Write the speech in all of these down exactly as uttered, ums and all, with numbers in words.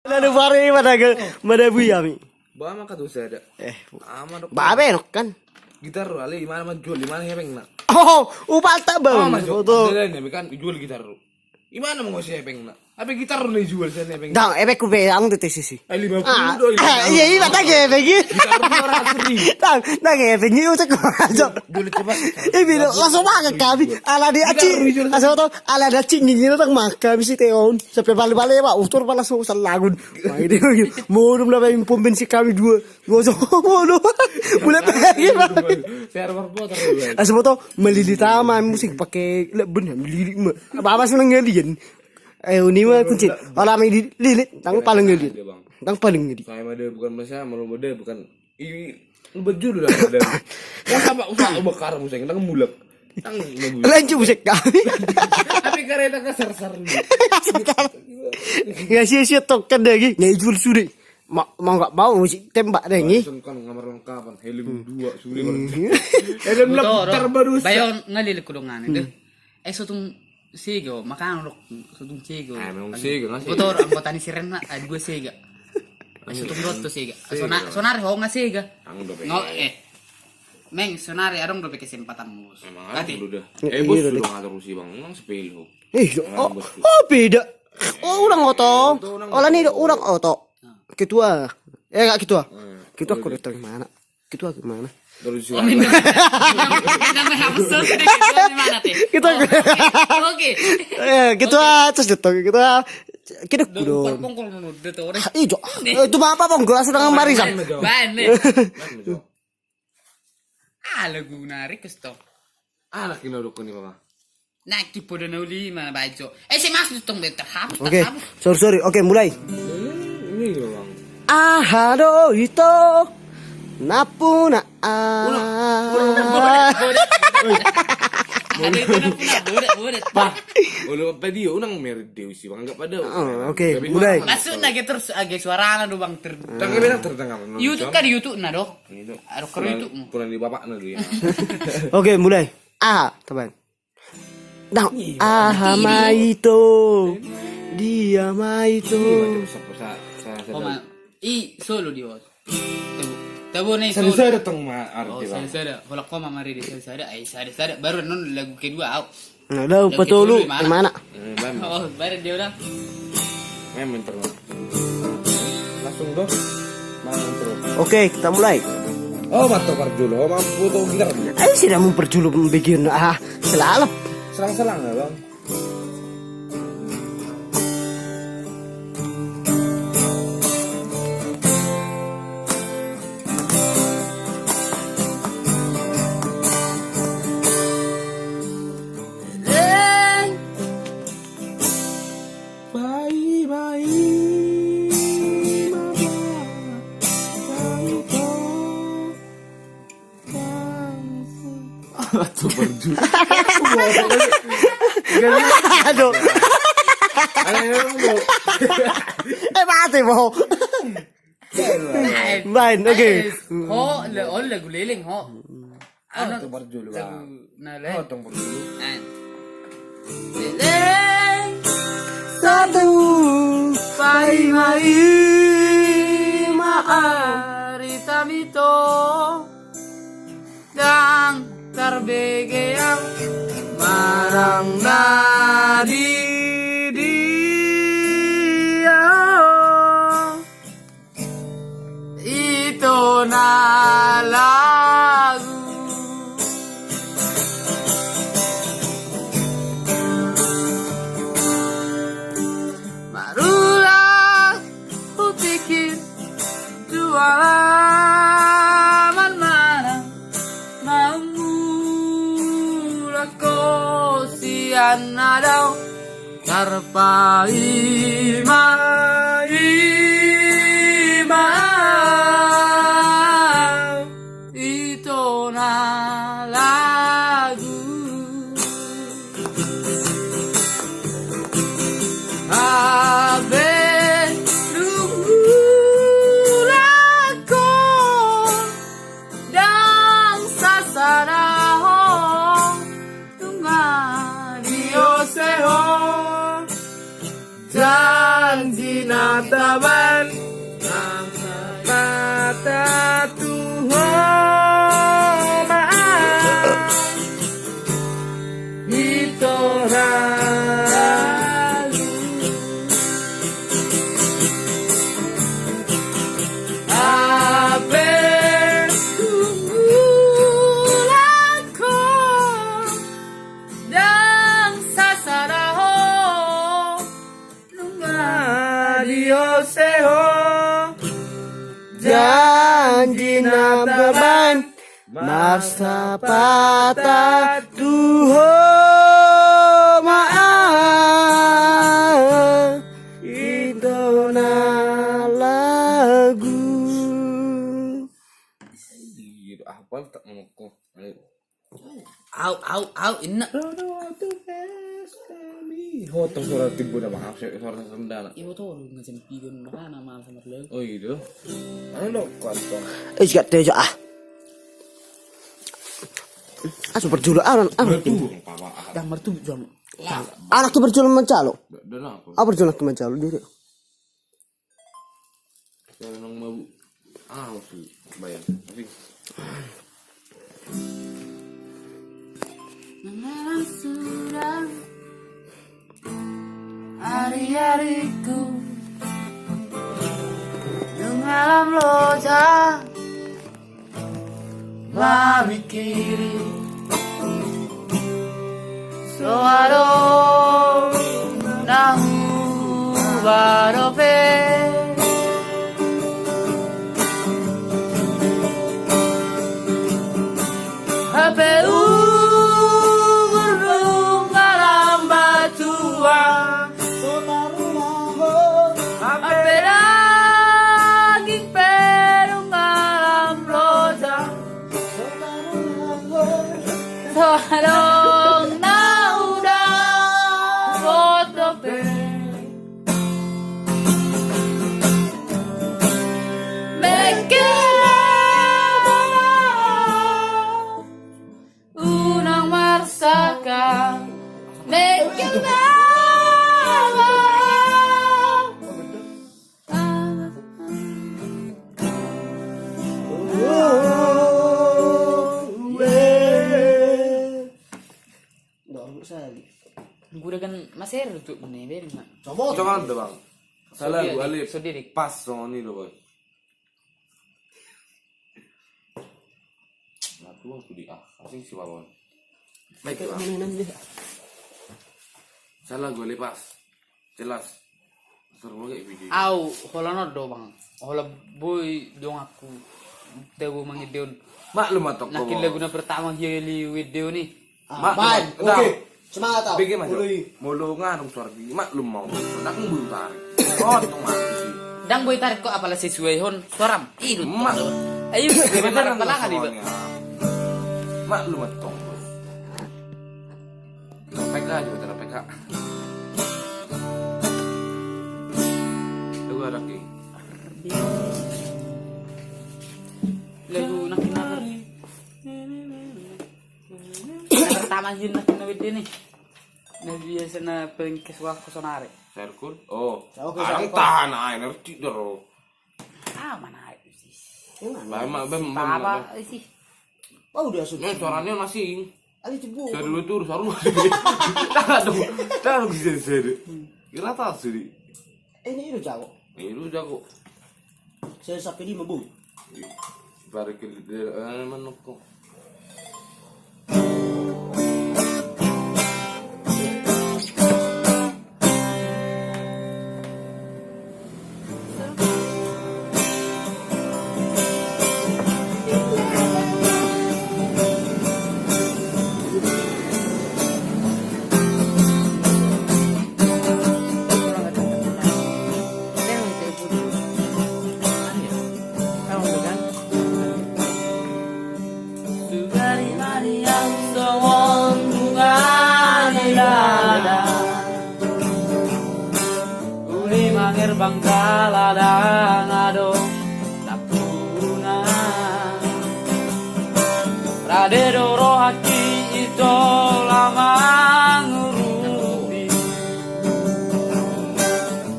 Lalu bare mana ke mana bui ami. Ba ma katu sada. Eh, ama dok. Ba be nok kan. Gitar ro ale imana ma jual imana hepeng na. Oh, upal tak ba. Ama jo. Ada ne kan jual gitar ro. Imana ma ngose hepeng na. Apa gitar ro na jual sana hepeng. Dang, hepeng ku be ang tu tesisi. Eh, lima puluh do. Iya, iya, tak hepeng. Gitar ro orang asli. Dang, tak hepeng itu kok aja. Jual coba. Eh, bilo langsung makan kami. Ala dia acing. Asal tau, ala dia acing gini tak makan bisi teon. Sampai balik-balik pak, utur pala so salagun. Modom na pom bensin kami dua. Gua so modom. Mulai pengen pak. Server bot. Asal tau melili tama musik pakai lebih melili mah. Apa apa seneng ngelian. Eh, ini mah kunci. Kalau main di lilit, tang paling ngelian. Tang paling ngelian. Saya mah dia bukan masa, malu mode bukan. Ini lu baju lu dah. Wah, sama usah bakar musik, tang mulak. Tang bagus. Lanjut musik kami. Tapi kereta kasar-sar. Nggak sia-sia token lagi, nggak jual sudah. Mau mau nggak mau musik tembak deh ini. Kan ngamar lengkapan, helm dua sudah. Helm terbaru. Bayon ngalil kudungan itu. Eh, sotung sega, makana dok sotung sega. Ah, memang sega, nggak sega. Gua tau anggota ni si Renna, ah, dua sega. Eh, sotung doto sega. Sega. Sona-, sonari ho nga sega. Tang dope. Ngo, eh. Meng, sonari adong dope kesempatan, Bos. Emang ada dulu dah. Eh, Bos, sudah ngatur si Bang. Emang sepil ho. Eh, oh, beda. Oh, ulang oto. Oto, ulang oto. Ola ni ulang oto. Ketua. Eh, nggak ketua. Ketua kudu dari mana? Ketua gimana? Terus. Oh, ini. Namanya apa sih? Ketua gimana, teh? Ketua. Oke. Eh, ketua terus jatuh. Ketua kita kudu. Pongkol menurut dia tuh orang. Ah, ijo. Itu apa pongkol sudah ngamari sam. Ban nih. Ah, lagu narik stok. Anak ini udah kuni mama. Nah, ki poda na uli mana bajo. Eh, si Mas tong be terhapus. Oke, terhapus. Sorry, sorry. Oke, mulai. Ini memang. Aha do ito. Napuna. Ulang, ulang, ulang, ulang. Ada itu napuna, bodet, bodet. Bah, olo apa dia? Ulang merit dia usi, bang. Enggak pada. Oh, oke, mulai. Masuk lagi terus, agak suarana do, bang, ter-, tangga bilang terdengar. YouTube kan YouTube na do. Aduh, kalau YouTube. Kurang di bapak na dia. Oke, mulai. Ah, teman. Dang, aha ma ito. Dia ma ito. I solo di os. Tabo, tabo na i solo. Sada-sada tong ma arti, bang. Sada-sada. Hola koma mari di sada-sada. Ai sada-sada. Baru non lagu kedua au. Nah, dah patolu mana? Oh, baru dia udah. Main terus. Langsung dong. Main terus. Oke, kita mulai. Oh, mantap parjolo. Oh, mampu tuh gitar. Eh, sida memperjolo bikin ah selalap. Selang-selang ya, bang. Bai, bai, mama, bai, to. Aduh. Eh, mati, bo. Main, oke. Ho, le, on lagu leleng, ho. Anu, tong parjolo, lagu, bang. Na le. Tong parjolo. Leleng. Satu. Bai ma i ma ari tamito. Dang tarbege au manang na di dia. Ito na lagu. Marula hupikir dua laman mana. Maumulak ho sian na dao. Tarpaima, ima, ito na lagu. Abe, dungulako, dang sasada ho. Tunga di oseho. Baen mata tu ho ma, ito na lagu. Hape tunggu lako, ndang sasada ho. Nunga diose ho janji na tabaen, marsapata tu ho ma, ito na lagu. Iya, ah, pantak ngomongku. Ayo. Au, au, au, inna. Hotong suara timbo dah, Bang. Suara rendana. Ibu tuh, nggak jadi pigon, makanya mahal sama lu. Oh, iya. Anu, lo, kantong. Eh, sikat teja, ah. Ah, super julu, ah, ah. Mertu, Bang, apa, ah. Dah mertu, jam. Lah. Anak tuh berjulu mencalo. Dah, dah, apa? Ah, berjulu mencalo, dia. Kalau nang mabuk, ah, waktu bayar. Tapi Nang sudah ari-ariku nunga lam loja mamikiri so adong na huba dope. Hape umur nunga lam matua. Hape daging pe nunga lam loja. So adong na hudapot dope. Mekkel unang marsangka, mekkel. Gura kan masih ada tuh, ini beri, Mak. Coba. Coba deh, Bang. Salah gua, Lip. Pas songon i do, Bang. Nah, tuang tu di, ah, asing si Wawan. Baik, Bang. Salah gua, Lip, pas. Jelas. Seru banget video. Au, holan on do, Bang. Holan boi donganku tabo mangideon. Maklum ma tong. Nangkin lagu na pertama hiali video ni. Ah, maklum, baik. Oke. Semangat, Au. Bege ma, Jo. Molo nga adong suara di, maklum ma. Ndang boi tarik. Oh, tong mati. Ndang boi tarik ko, apala sesuai hon suaram. Ido. Ayo, sebentar, palangan iba. Maklum ma tong. Terpeka juga, terpeka. Lagu ada ki. Lagu nak kenapa? Yang pertama, Jin, nak kenapa dia nih? Nah, biasa na pengkes waktu sonare. Serkul? Oh. Oke, tahan aja, ngerti dong. Ah, mana aja sih? Bem, bem, bem, bem. Sih. Oh, udah sudah. Ini suaranya masih. Ada cebu. Suara dulu tuh, suara dulu. Tahan dong. Tahan dong, bisa, bisa. Kira tahu sih. Eh, ini udah jago. Ini udah jago. Saya sampai lima, Bu. Barikil, eh, manuk kok. Sugari mariang songon bunga ni lada. Uli mangerbang jala ndang adong nampuna. Rade do rohangki ito laho mangurupi.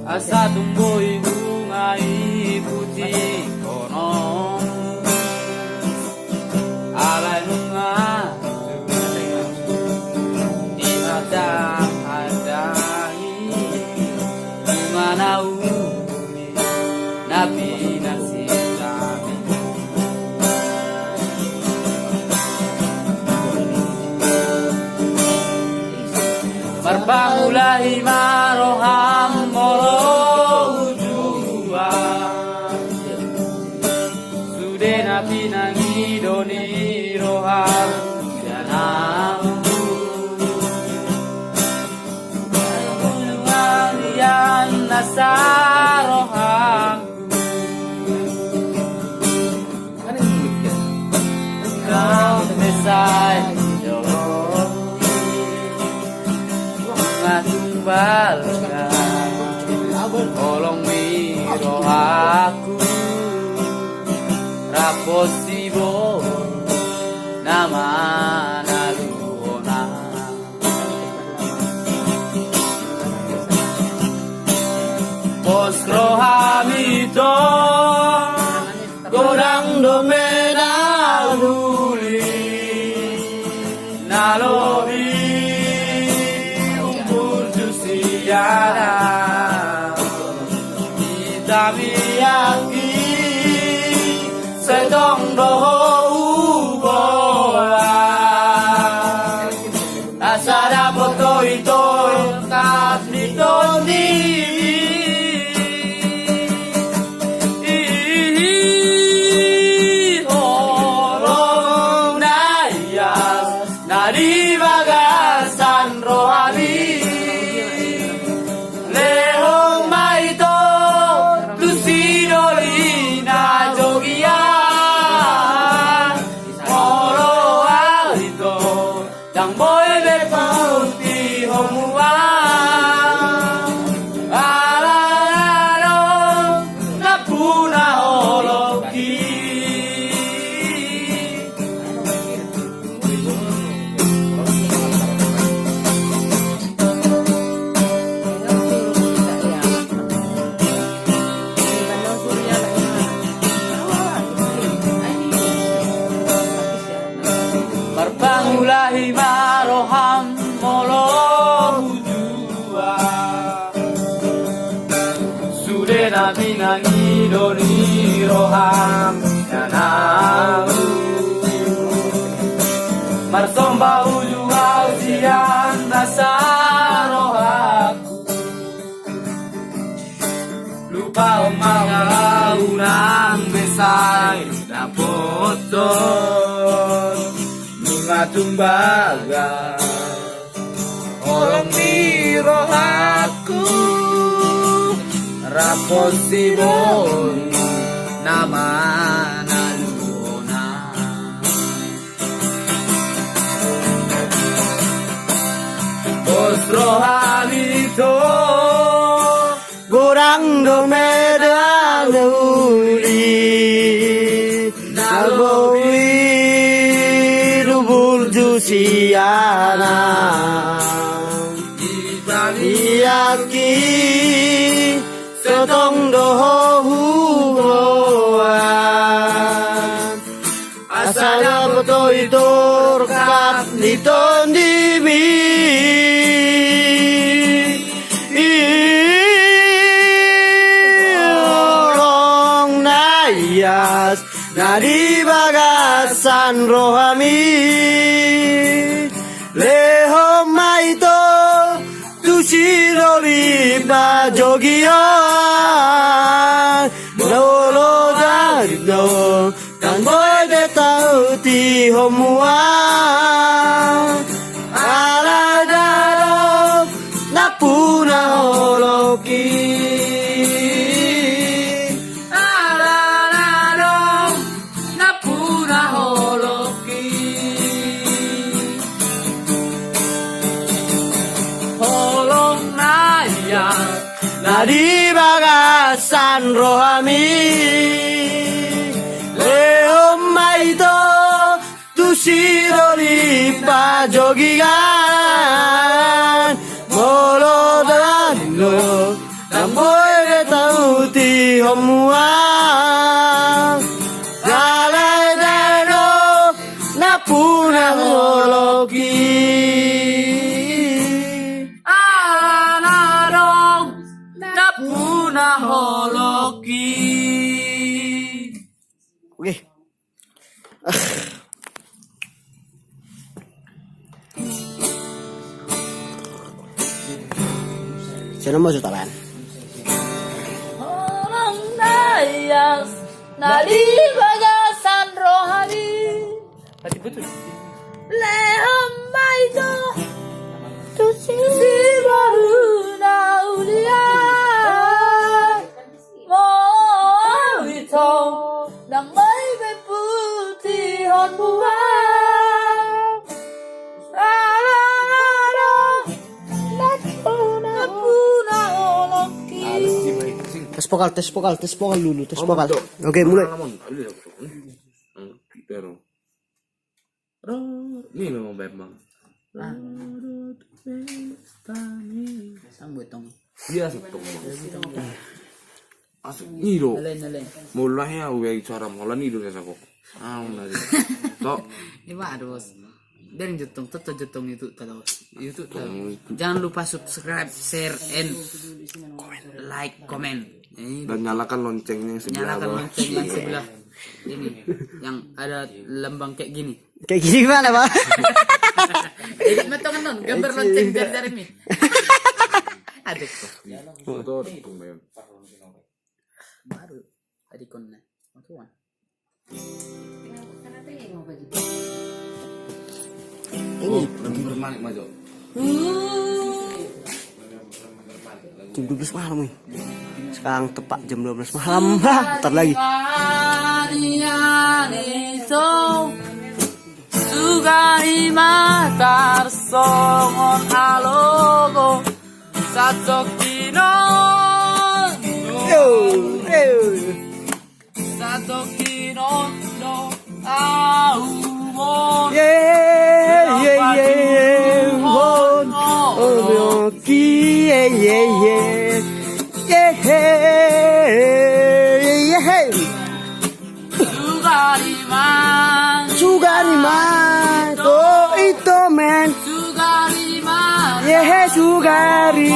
Asa tung boi bunga Marpangulahi ma roham molo hujua. Sude na pinangido ni roham sian ahu. Ia nasa roham. Nang mesai jolo ngatung balga. Holong ni rohangku. Raposi bo nama na luona. Pos roham ito, godang do mena uli, na lobi umur tusi anak. Ita miaki, sai tong do ho huboan. Asa dapot ho ito, tap ni tondi. Holong na ias, na di bagasan rohami. Lehon ma ito, tu si doli na jogia. Molo au ito, ndang boi be pahuti ho mua. Ala adong nampuna holongki. Marpangulahi ma roham molo hujua. Sude na pinangido ni roham sian ahu. Marsomba uju au sian nasa rohangku. Lupahon ma au nang mesai dapothon nunga tumbaga. Holong ni rohangku, raposi bo nama na luona. Pos roham ito, godang do mena uli, na lobi umur tusi anak. Ita miaki, sai tong do ho huboan. Asa dapot ho ito rap ni tondimi. Holong na ias, na di bagasan rohami. Lehon ma ito, tu si doli pajogion. Molo ndang adong, ndang boi be tahuti ho mua. Ala adong nampuna holongki. Ala adong nampuna holongki. Holong na ias, na di bagasan rohami. Lehon ma ito, tu si doli pajogion. Molo ndang adong, ndang boi be tahuti ho mua. Ala adong nampuna holongki. Ala adong nampuna holongki. Sian on ma jo tabaen. Holong na ias na di bagasan roha ni. Hati betul. Lehon ma ito tu si baru na ulian. Mau ito nang mai be putihon buah. Ala ala na puna puna olok ki. Tes vokal, tes vokal, tes vokal dulu, tes vokal. Oke, mulai. Ro, ni memang bebang. Ah. Ro, ro, ro, ro, ro. Sang botong. Iya, sih, tong. Asuk ni do. Nalen, nalen. Mulai ya, uwe suara mulai ni do, ya, sako. Ah, nari. Tok. Ini mah ada, Bos. Dari jotong, tetap jotong itu, tahu. YouTube, tahu. Jangan lupa subscribe, share, and like, comment. Ini. Dan nyalakan loncengnya yang sebelah bawah. Nyalakan lonceng yang sebelah ini, yang ada lambang kayak gini. Kayak gini gimana, Bang? Edit ma tong annon, gambar lonceng jari-jari mi. Aduh. Baru tadi konna. Matuan. Ini. Oh, lebih bermanik, Majo. Jam dua belas malam, weh. Sekarang tepat jam dua belas malam. Hah, ntar lagi. Sugari ma tarsongon alogo. Satokinon. Yo, yo. Satokinon do ahu mon. Ye, ye, ye, ye, mon. Oh, ki, ye, ye, ye. Ye, ye, ye. Sugari ma. Sugari ma. To ito men. Sugari ma. Ye, sugari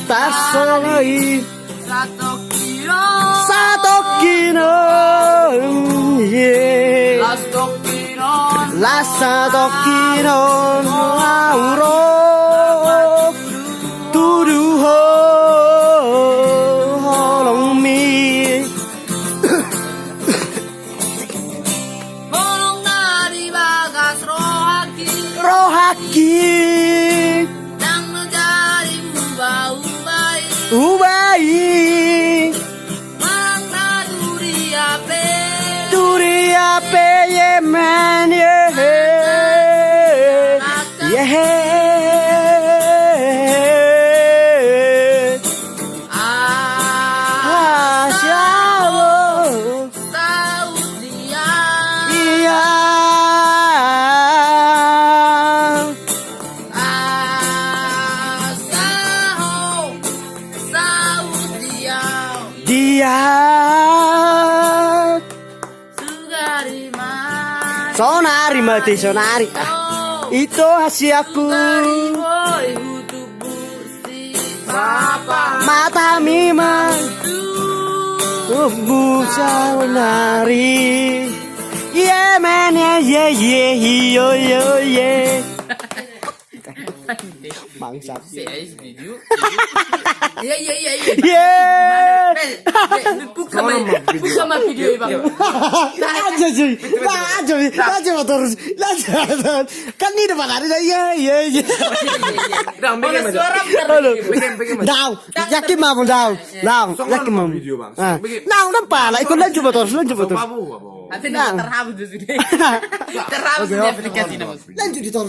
tarsongon i. Satokinon. Satokinon, ye. Las tokinon. Las tokinon, ahu ro. Tuduhon holongmi. Holong na di bagas rohangki. Rohangki. Ndang na jadi huba-hubai. Hubai. Manang na duri hape. Duri hape, ye men, ye. Ye. Ah, siapa? Saut dia. Dia. Asa ho. Saut dia. Dia. Sugari ma. Saonari ma te, saonari. Ah. Oh. Ito hasianku. Sugari boi hutubu. Matami ma. Tubu saonari. Ye men, ye, ye, ye, yo, yo, ye. Bangsat. Iya, iya, iya, iya. Ye. Buka ma, buka ma video, Bang. Lanjut, cuy. Lanjut, lanjut, terus. Lanjut, terus. Kan ini depan ada, iya, iya, iya. Dang, bikin aja. Suara. Halo. Bikin, bikin aja. Dang, yakin ma, Bang, dang. Dang, yakin ma. Video, Bang. Ah. Bikin. Dang, udah pala, ikut lanjut, Bang, terus, lanjut, Bang, terus. Babu, babu. Nanti terhapus sudah. Terhapus di aplikasi, Bang. Lanjut di terus.